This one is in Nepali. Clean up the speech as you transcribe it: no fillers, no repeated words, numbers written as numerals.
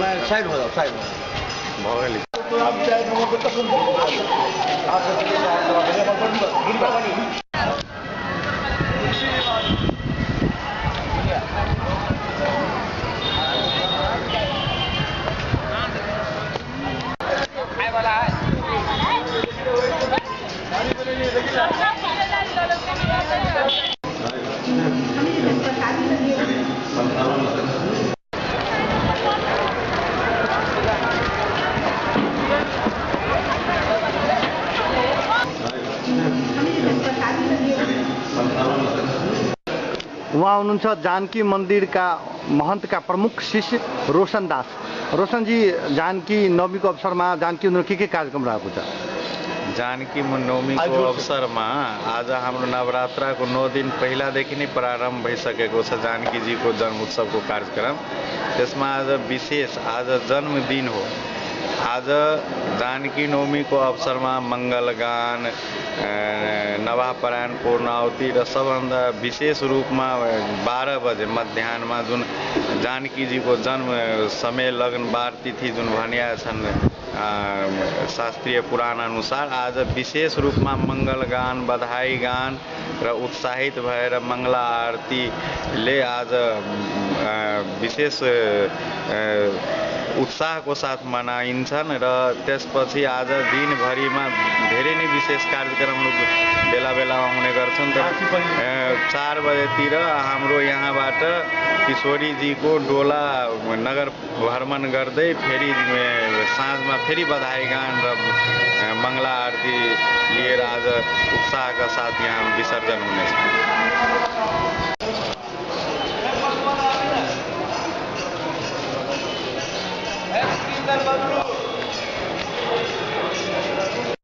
साइड हो जाओ, साइड हो भगेली उहाँ हुनुहुन्छ जानकी मन्दिरका महन्तका प्रमुख शिष्य रोशन दास। रोशन जी, जानकी नवमीको अवसरमा जानकी मन्दिरमा के कार्यक्रम रहेको छ? जानकी नवमीको अवसरमा आज हाम्रो नवरात्राको 9 दिन पहिलादेखि नै प्रारम्भ भइसकेको छ जानकीजीको जन्म उत्सवको कार्यक्रम। त्यसमा आज विशेष आज जन्मदिन हो। आज जानकी नवमीको अवसरमा मङ्गलगान, नवापरायण, पूर्णावती र सबभन्दा विशेष रूपमा 12 बजे मध्याहमा जुन जानकीजीको जन्म समय लगनबार तिथि जुन भनिया छन् शास्त्रीय पुराण अनुसार, आज विशेष रूपमा मङ्गलगान, बधाई गान र उत्साहित भएर मङ्गला आरतीले आज विशेष उत्साहको साथ मनाइन्छन् र त्यसपछि आज दिनभरिमा धेरै नै विशेष कार्यक्रमहरू बेला बेलामा हुने गर्छन्। 4 बजेतिर हाम्रो यहाँबाट किशोरीजीको डोला नगर भ्रमण गर्दै फेरि साँझमा फेरि बधाई गान र मङ्गला आरती लिएर आज उत्साहका साथ यहाँ विसर्जन हुनेछ। जाओ।